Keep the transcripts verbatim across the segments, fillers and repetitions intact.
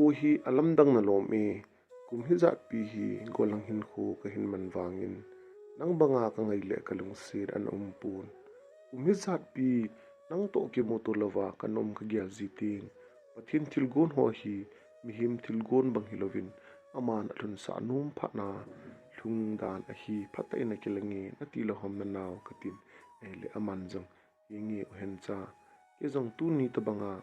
Hi alamdang nalom e, kum hijatpi hi gollhang hinkho kahin man vangin, nang banga kangai le kalungset ana umpon. Kum hijatpi nangtoh kimuto louva kana um kagel jiteng, Pathen thilgon ho hi mihem thilgon bang hilouvin, aman alhunsah nom phatna lhungdan ahi, phatah in akilange, nati lou ham nanao katin, ahile aman jong, henge u hen cha, kei jong tuni tobanga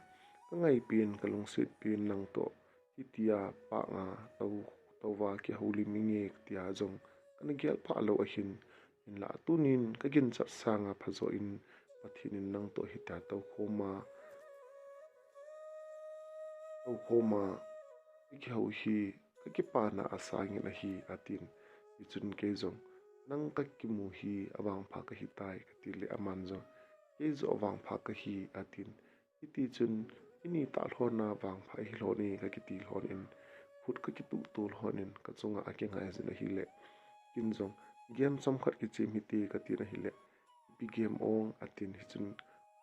kangaipen, kalungsetpen nangtoh hitia panga tou, touva kihoulim inge tia jong kana gelphah lou ahin, hinla tunin kaginchat sanga phajoh in Pathen in nangtoh hitia toukhoma, toukhoma ikihou hi kakipana asangin ahi, atin. Hichun kei jong, nang kakimu hi avangpha kahitai, katile aman jong, kei jong avangpha kahi, atin. Hitichun, ini tah lhonna vangpha ihi lhon e, kakiti lhonin, khut kakituhto lhonin, kachunga akingai jin ahile, ken jong, game chomkhat kichem hite, katin ahile, ipi game ong, atin. Hichun,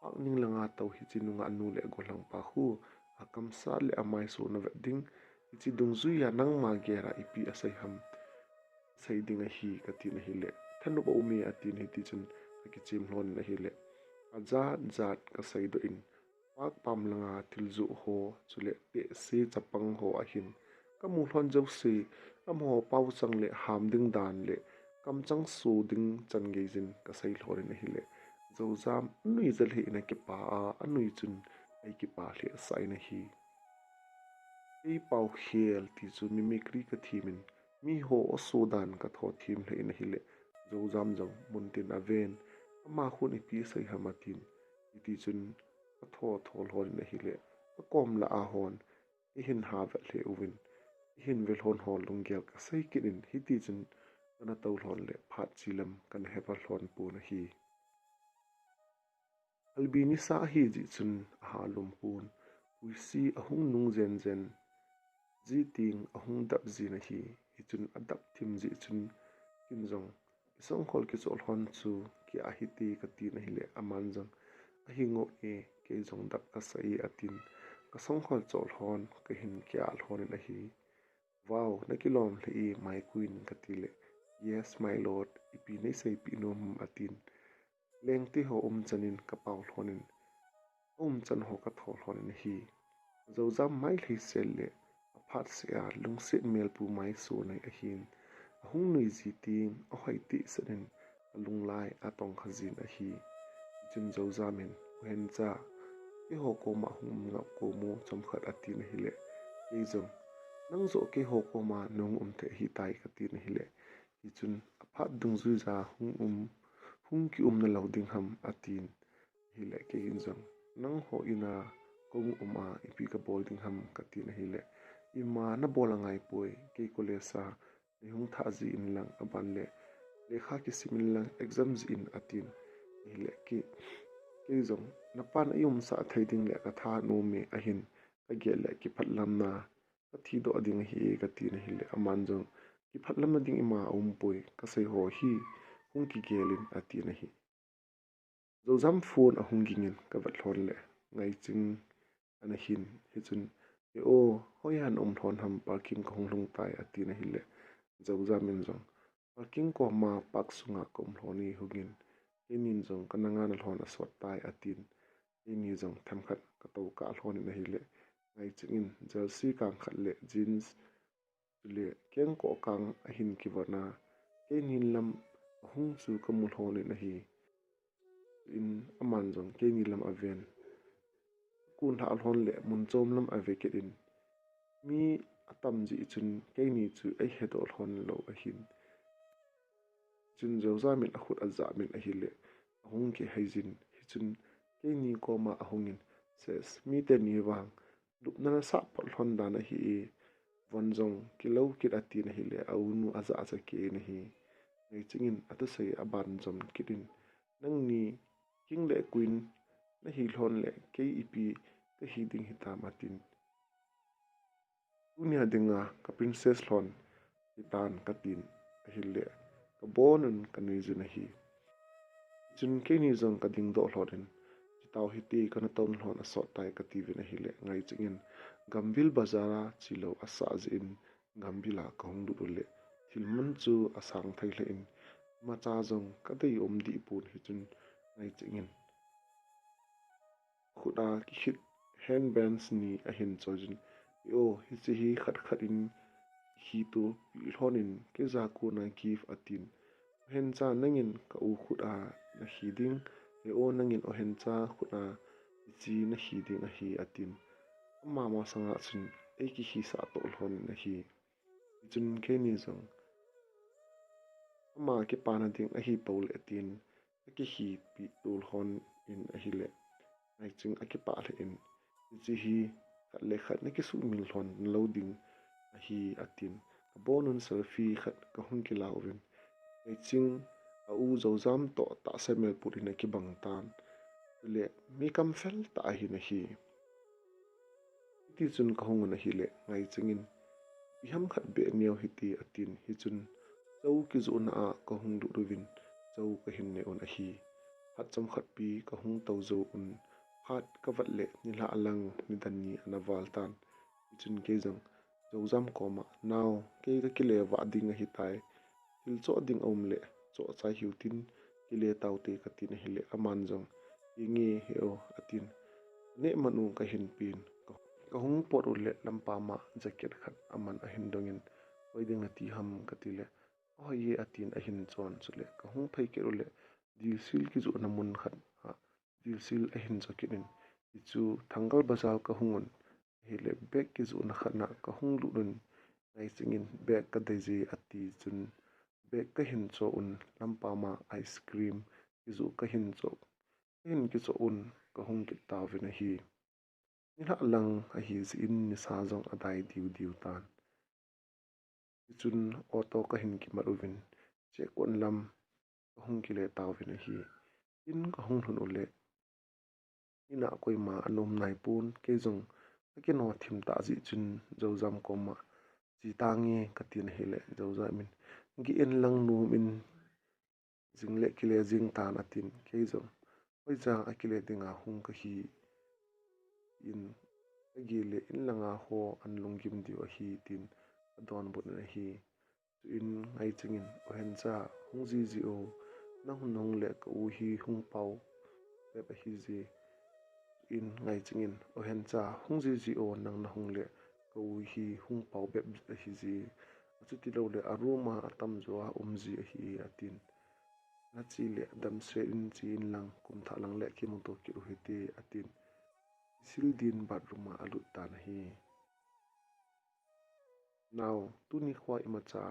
Pakning langa tou hiche nungah nu le gollhangpa khu, akamsat le amaiso navet ding, hiche dungjuia nangma gel a ipi asei ham, sei ding ahi, katin ahile, thanop aume, atin. Hitichun kakichem lhonin ahile, ajat jat kaseidoh in, park pam langa thil joh ho, chule tehse chapang ho ahin kamu lhon jouse, amaho paochang le ham ding dan le kamchang so ding chan geijin kasei lhonin ahile, Joujam anui jalheh in akipa a, anui chun eikipah lhehsah in ahi. Kei Paokhel ti chu mimicry kathem in, miho aso dan katho them lheh in ahile, Joujam jong muntin aven, ama khun ipi asei ham atin. Hitichun katho tho lhonin ahile, akom lah a hon eihin ha vet lheh uvin, eihin ve lhon ho lunggel kasei kit in, hitichun kana tou lhon le phat che lam kana hepha lhon pon ahi. Albi nisa ahijeh chun aha lum pon, puisi ahung nung jenjen, jiteng ahung dap jin ahi. Hichun adap thim jeh chun ken jong, isongkhol kichoh lhon chu kia hite, katin ahile, aman jong, ahi ngoh e, kei jong dap kasa e, atin. Kasongkhol choh lhon kahin kia lhonin ahi. Wow, nakilom lheh e, my queen, katile, yes my lord, ipi neiseipeh nom, atin. Lengte ho umchan in kapao lhonin, aumchan ho katho lhonin ahi. Joujam mai lhei sel le aphat seh a lungset melpu maiso nei ahin, ahung nui jiteng ahoi tihsan in alunglai atongkha jin ahi. Hichun Joujam in, u hen cha, keiho koma hung um ngap ko mo chomkhat, atin ahile, kei jong, nang joh keiho koma nahung um thei ahitai, katin ahile, hichun aphat dungjuija hung um, hung kiumna lou ding ham, atin. Ahile kei in jong, nangho in a kahung um a ipi kabol ding ham, katin ahile, ima nabol angaipoi, kei college a neihung thah jin lang, aban le lekha kisim in lang, exam jin, atin. Ahile kei, kei jong, napan eiumsah thei ding le katha nom e, ahin kagel le kiphatlamna kathidoh ding ahi, katin ahile, aman jong, kiphatlamna ding ima aumpoi, kasei ho hi hung kigel in, atin ahi. Joujam phone ahung ging in kavet lhon le, Ngaiching ana hin, hichun, e o, hoiya naum lhon ham, parking kahung lhung tai, atin ahile, Joujam in jong, parking koma park sunga kaum lhon e, hungin, keinin jong kana ngahna lhon asot tai, atin. Keini jong themkhat katou kah lhonin ahile, Ngaiching in jersey kangkhat le jeans, chule kengkoh kang ahin kivon a, keinin lam ahung chu kamu lhonin ahi. In aman jong keini lam aven, kunlhah lhon le mun chom lam ave kit in, mi atam jeh chun keini chu eihedoh lhon lou ahin. Chun Joujam in akhut ajah min ahile, ahung kihei jin, hichun keini koma ahungin, ses, miteni vang lupna nasah phot lhon dan ahi e, von jong kilou kit, atin ahile, aunu ajahcha kit in ahi. Ngaiching in athusei aban jom kit in, nangni king le queen nahi lhon le kei ipi kahi ding hitam, atin. Tunia dinga ka princess lhon hitan, katin ahile, kabonun kanui jin ahi. Chun keini jong kadingdoh lhonin, chutao hite, kana touna lhon asot tai, katiuvin ahile, Ngaiching in Gamvil bazar a chilou asah jeh in gamvil a kahung lut uleh thilman chu asang thei lheh in, imacha jong kadei um dih pon hichun ngai chengin khut a kikhit handbands ni ahin choijin, "He-o, hiche hi khat khat in kikhit u peh lhon in keija kona gift," atin. "Ohencha nangin ka u khut a nakhit ding, he-o nangin ohencha khut a hiche nakhit ding ahi," atin. Ama masanga chun eikikhisah toh lhon in ahi. Hichun keini jong ama kipana ding ahi poule tin, akikhit peh toh lhon in ahile, ngai cheng akipah lheh in, "Hiche hi khat le khat nakisuhmil lhon lou ding ahi," atin. "Kabonun selfie khat kahung kila uvin." Ngai cheng a u Joujam toh tahsa mel put in akibang tan. Chule mi kamfel tah ahin ahi. Hitichun kahung un ahile, ngai chengin, "Ipi ham khat beh neo hite," atin. Hichun chou kijohna a kahung lut uvin, chou kahin ne un ahi. Phat chomkhat pi kahung tou jou un, phat kavat le nilhah lang nidan ni ana val tan. Hichun kei jong Joujam koma, "Nao, kei kakile vah ding ahitai. Thil choh ding aum le choh chai hiu tin, kile taute," katin ahile, aman jong, "Henge, he-o," atin. "Neh man u," kahin pen. Ka, kahung pot uleh lampam a jacket khat aman ahin dongin, "Hoi ding nati ham," katile, "Ahoi e," atin ahin chon. Chule kahung phei kit uleh dilsil kijohna mun khat a dilsil ahin jo kit in, hichu Thangal Bazar kahung un, ahile bag kijohna khat na kahung lut un, ngai chengin, "Bag kadei je," ati chun, bag kahin choh un, lampam a ice cream kijoh kahin choh, kahin kichoh un, kahung kit tauvin ahi. Nilhah lang ahi jeh in nisa jong adai diu diu tan. Hichun auto kahin kimat uvin, Chekon lam kahung kile tauvin ahi. In kahung lhun uleh, in a koima ana um nai pon, kei jong kakino thim tah jeh chun Joujam koma, "Che tange," katin ahile, Joujam in, "Geh in lang, nom in, jing le kile jing tan," atin. Kei jong, "Hoiya akile dinga hung kahi in, kageh le in langa ho ana lunggim diu ahi," tin kadonbut in ahi. Chuin ngai chengin, "Ohencha, hung jiji o, nang nahung le ka u hi hung pao bep ahi je." Chuin ngai chengin, "Ohencha, hung jiji o, nang nahung le ka u hi hung pao bep ahi je. Achuti lou le a room a atamjo a um ji ahi," atin. "Nache le damsel in che in lang, kum thah lang le kimuto kit u hite," atin. Sil din bathroom a alut tan ahi. "Nao, tuni khoa imacha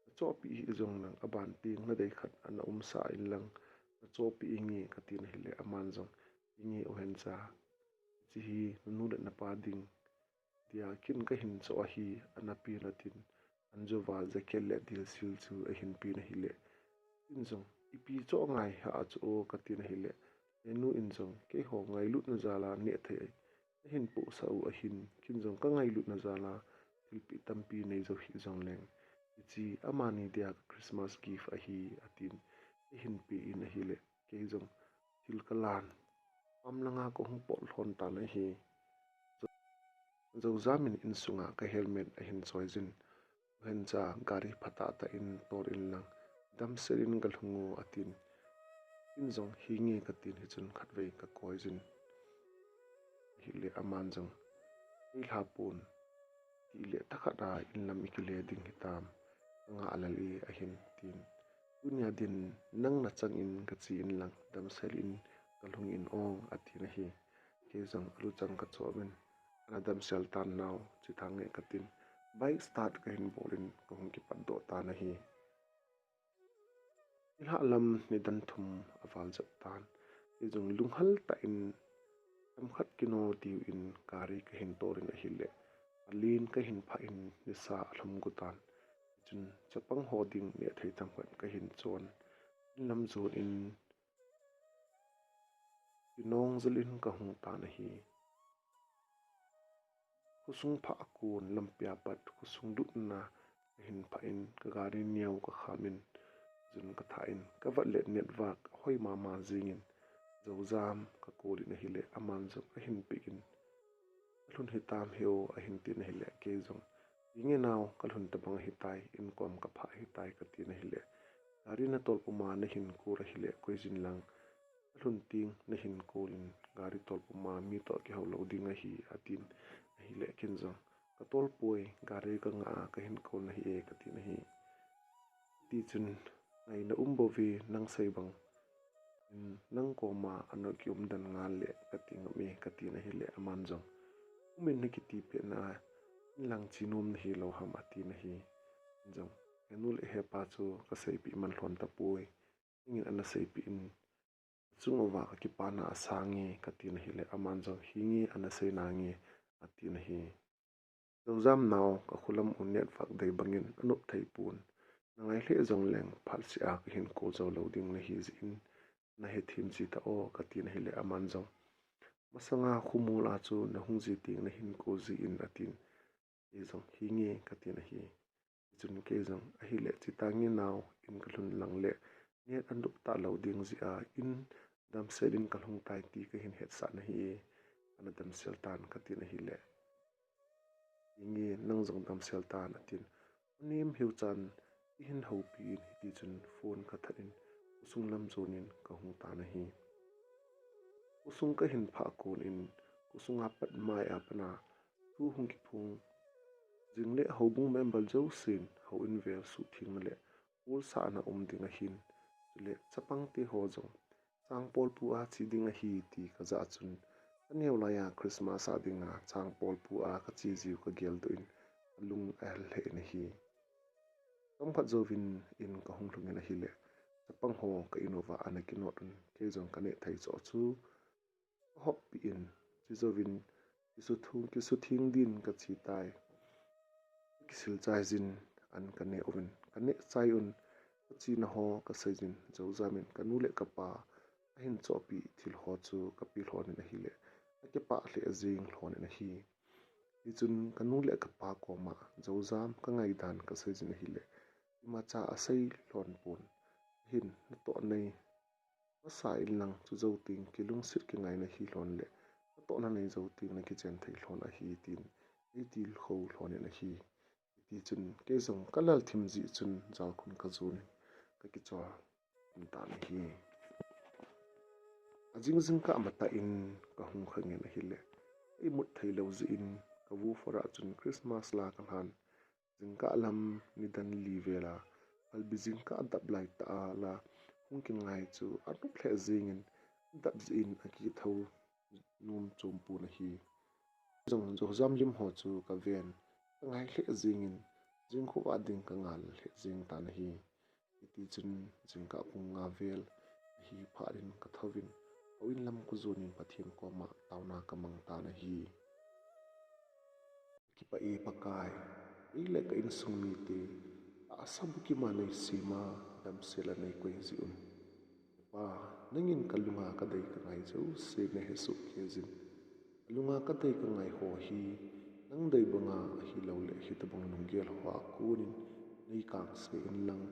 nachohpeh hih jong lang, aban teng nadei khat ana umsah in lang, nachohpeh inge," katin ahile, aman jong, "Inge, Ohencha, hiche hi nanu le napa ding dia kin kahin choh ahi, ana pen," atin, anjouva jacket le dilsil chu ahin pen ahile, ken jong, "Ipi choh ngai ham achu o," katin ahile, enu in jong, "Keiho ngailutna jal a neh thei ahin pohsah u ahin, ken jong kangailutna jal a thilpeh tampi nei jou hih jong leng, hiche amani dia ka Christmas gift ahi," atin, eihin pe in ahile, kei jong thil kalan, pam langa kahung pot lhon tan ahi. Joujam in insunga ka helmet ahin choijin, Ohencha gari phatah tah in tol in lang, damsel in galhung o, atin. Ken jong, "Hinge," katin, hichun khatvei kakoijin ahile, aman jong, "Eilha pon, tile thakhat a in lam ikile ding hitam, kangah lel e," ahin tin. "Tunia din nang nachang in kache in lang, damsel in kalhung in o," atin ahi. Kei jong aluchang kachoh in, "Ana damsel tan nao, che tange," katin, bike start kahin bol in kahung kipatdoh tan ahi. Nilhah lam nidan thum aval jep tan, kei jong lunghel tah in, themkhat kino diu in gari kahin tol in ahile, alen kahin phah in nisa alhum gu tan. Chun chapang ho ding neh thei themkhat kahin chon, in lam jon in, kinong jel in kahung tan ahi. Khosung phah a kon lampi a pat khosung lutna kahin phah in, ka gari neo kakham in, jun kathah in, kavat le network hoi mama jing in, Joujam kakol in ahile, aman jong ahin pick in, Kalhun hitam heo, ahin tin ahile, kei jong, hinge nao, kalhun tabang ahitai, inkom kaphah ahitai, katin ahile, gari natol puma nahin call ahile, koi jin lang, kalhun teng nahin call in, gari tol puma mi toh kihou lou ding ahi, atin ahile, ken jong, katol poi, gari kangah a, kahin call nahi e, katin ahi. Tichun, ngaina um bouve, nang sei bang in, nang koma ana kium den ngal le kati ngam e, katin ahile, aman jong, umin, nakiti pet na, inlang chi nom nahi lou ham, atin ahi. Jong, henu le hepa chu kaseipeh man lhon tapoi, nangin ana seipeh in, achung uva kakipana asang e, katin ahile, aman jong, hinge, ana sei nange, atin ahi. Joujam nao, kakholam u network dei bangin anop thei pon. Nangai lheh jongleng phatseh a kahin call jou lou ding nahi jeh in, nahethem ji ta o, katin ahile, aman jong, masanga khomol a chu nahung ji teng nahin call ji in, atin. Kei jong, hinge, katin ahi. Chun kei jong, ahile, chetange nao, in kalhun lang le, net anop talou ding jeh a, in damsel in kalhung tai ti kahin hetsah nahi e, ana damsel tan, katin ahile, hinge, nang jong damsel tan, atin. Anem heu chan, eihin houpi in, hitichun phone kathat in, khosung lam jon in kahung tan ahi. Khosung kahin phah kon in, khosunga pat mai a pat a thu hung kiphong jing le, houbung member jousen houin vel suhthengna le olsahna um ding ahin, chule chapang te ho jong changpolpu a che ding ahi ti kajah chun, aneo laiya Christmas a dinga changpolpu a kache jiu kageldoh in, kalung ahel lheh in ahi. Chomkhat jouvin in kahung lhung in ahile, chapang ho ka in uva ana kinot un, kei jong kaneh thei choh chu kahoppi in, chujouvin kisutheng, kisutheng din kache tai. Kisil chai jin an kaneh uvin, kaneh chai un, kachena ho kasei jin, Joujam in kanu le kapa ahin chohpeh thil ho chu kape lhon in ahile, akipah lheh jeng lhon in ahi. Hichun kanu le kapa koma Joujam kangaidan kasei jin ahile, imacha asei lhon pon, ahin, natoh nei masa inlang, chujou teng kilungset kingaina hi lhon le, natohna nei jou teng nakichen thei lhon ahi, tin eitilkhou lhon in ahi. Hitichun kei jong kalal thim jeh chun jalkhun kajon in kakichol tan ahi. Ajing jingkah matah in kahung khang in ahile, imut thei lou jeh in kavu fora chun Christmas la kalhan. Jingkah lam nidan li vel a, phalbi jingkah dap lai tah a la hung kingai chu anop lheh jeng in, dap jeh in akithou nom chom pon ahi. Jong Joujam lim ho chu kaven, kangai lheh jeng in, jingkhovah ding kangal lheh jeng tan ahi. Hitichun jingkah pung nga vel ahi phat in kathouvin, houin lam kajon in Pathen koma taona kamang tan ahi. Kipah e Pakai, kei le ka insung mite, tahsa bukim a neisem a, damsel a neikoi jeh un. Pa, nangin kalunga kadei kangai jouse nahesoh kei jin. Kalunga kadei kangai ho hi, nang dei banga ahilou le hitobang lunggel hoa konin neikangse inlang,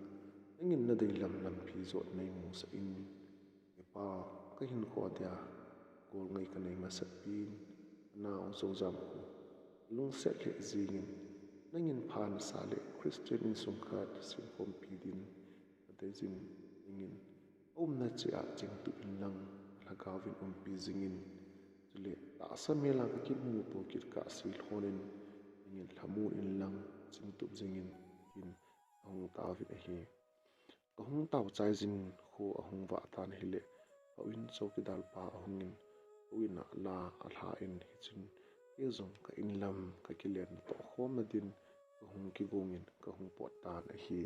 nangin nadei lam lampi jot neimusah in. He Pa, kahinkho dia golngai kanei masat pin, anao Joujam khu alungset lheh jengin, nangin pha nasa le Christian insung khat semkhompi din kadeijin, nangin aumna cheh a chingtup inlang, lhagaovin umpi jingin, chule tahsa mel a kakimuto kit kahse lhonin, nangin lhamon inlang chingtup jingin, tin ahung taovin ahi. Kahung tao chaijin kho ahung vah tan ahile, houin chowkidar pa ahungin, houin a la alhan, hichun kei jong ka inlam kakilen tohkhomna din kahung kigongin kahung pot tan ahi.